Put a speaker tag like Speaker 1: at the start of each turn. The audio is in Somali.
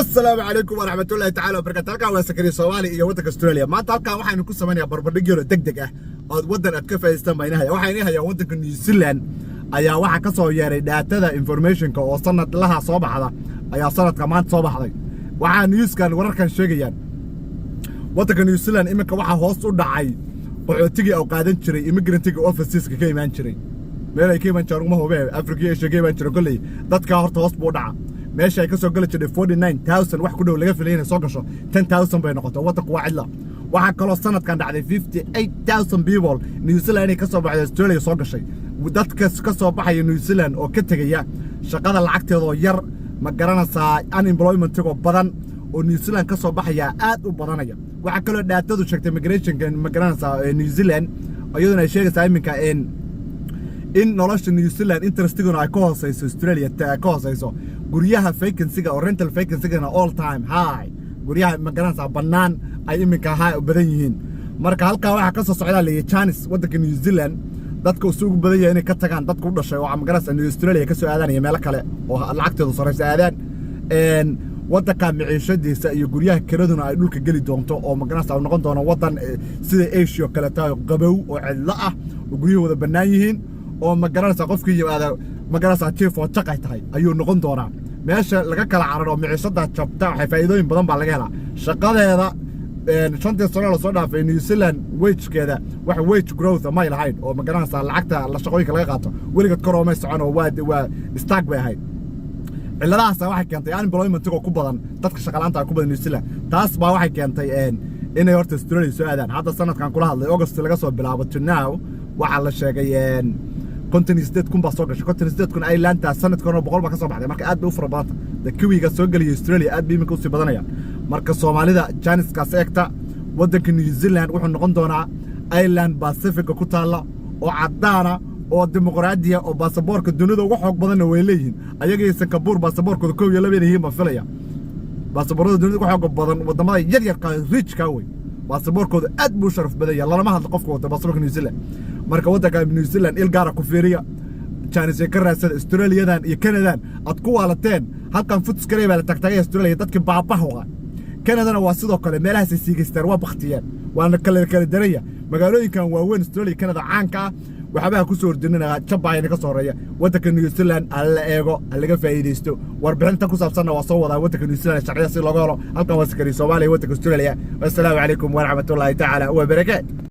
Speaker 1: Asalaamu calaykum waraxmatullaahi tacaala wabarakatu. Halkan waa Sakariya Soomaali iyo waddanka Australia. Maanta halkan waxaynu ku samaynayaa barbardhig yaro deg deg ah ood waddan aad ka faa'idaystaan baa inahaya. Waxaa inii hayaa waddanka New Zealand ayaa waxaa ka soo yeeray data-da information-ka oo sanadlaha soo baxda ayaa sanadka maanta soo baxday. Waxaa news-kan wararkan sheegayaan waddanka New Zealand iminka waxaa hoos u dhacay qaxootigii oo qaadan jiray, immigrant-iga overseas-ka ka imaan jiray. Meel ay ka imaan jireen uma hube, Afrika iyo Asia ka imaan jiray. Kolley dadkaa horta hoos buu u dhaca. Meesha ay ka soo geli jirtay 49,000 wax ku dhow laga filay inay soo gasho, 10,000 bay noqotay. Waddanku waa cidla. Waxaa kaloo sanadkan dhacday 58,000 people New Zealand inay ka soo baxday, Australia soo gashay. Dadka ka soo baxaya New Zealand oo ka tegaya shaqada lacagteedoo yar, ma garanaysaa, unemployment-igoo badan oo New Zealand ka soo baxaya aad u badanaya. Waxaa kaloo data-du sheegtay migration-ka, ma garanaysaa, New Zealand iyaduna ay sheegaysaa iminka in nolosha New Zealand interest-iguna ay ka hooseyso Australia ka hooseyso. Guryaha vacancy-ga oo rental vacancy-gana all time high, guryaha, ma garanaysaa, bannaan ay iminka high badan yihiin. Marka halkaa waxaa ka soo socdaa leeyahay chance waddanka New Zealand dadka isugu badan yahay inay ka tagaan, dadka u dhashay oo, ma garanaysaa, New Australia ka soo aadanaya, meelo kale oo lacagteedu sarraysa aadaan. Waddanka miciishadiisa iyo guryaha kiraduna ay dhulka geli doonto oo, ma garanaysaa, uu noqon doono waddan sida Asia oo kaleeta, qabow oo cidlo ah oo guryuhu wada bannaan yihiin oo, ma garanaysaa, qofkii yimaada, ma garanaysaa, jiif oo jaqay tahay ayuu noqon doonaa. Meesha laga kala cararo miciishada jabta waxay faa'iidooyin badan baa laga helaa. Shaqadeeda 5-tii sano lasoo dhaafay New Zealand wage-keeda wax wage growth may lahayn oo, ma garanaysaa, lacagta la shaqooyinka laga qaato weligeed kor oomay socon oo waa stuck bay ahayd. Cilladahaasa waxay keentay unemployment-iga ku badan, dadka shaqalaanta ku badan New Zealand. Taas baa waxay keentay inay horta Australia soo aadaan. Hadda sanadkan kula hadlay, August laga soo bilaabo to now, waxaa la sheegay 58,000 baa soo gashay. 58,000 island-ta sanadka hore 100 baa ka soo baxday. Marka aad bay u fara badanta de kiwiga soo gelaya Australia, aad bay iminka usii badanayaan. Marka Soomaalida chance-kaas eegta. Waddanka New Zealand wuxuu noqon doonaa island Pacific-a ku taalla oo caddaana oo dimuqraadiya oo baasaboorka dunida uga xoog badanna way leeyihiin. Ayaga iyo Singapore baasaboorkooda kow iyo laba inay yihiin baan filaya. Baasaboorada dunida uga xooga badan waddamada yaryarka rich-ka wey. Baasaboorkooda aad buu u sharaf badan yahay, lalama hadla qofka wata baasaboorka New Zealand. Marka waddanka New Zealand il gaara ku fiiriya, chance ka raadsada. Australiyadan iyo Canadan aad ku waalateen, halkan Footscray baa la tagtagay Australia, dadkii baabaha. Canadana waa sidoo kale, meelahaasay siigaystaan, waa baktiyeen, waana kala kala daraya. Magaalooyinkan waaweyn Australia, Canada caanka ah waxyaabaha ku soo ordinina jabbaayana ka soo horeeya. Waddanka New Zealand ha la eego, ha laga faa'iidaysto. Warbixinta ku saabsanna waa soo wadaa waddanka New Zealand sharciya si looga helo. Halkan waa Sakari Soomaaliya, waddanka Australia. Wassalaamu calaykum waraxmatullaahi tacaala wabarakaatu.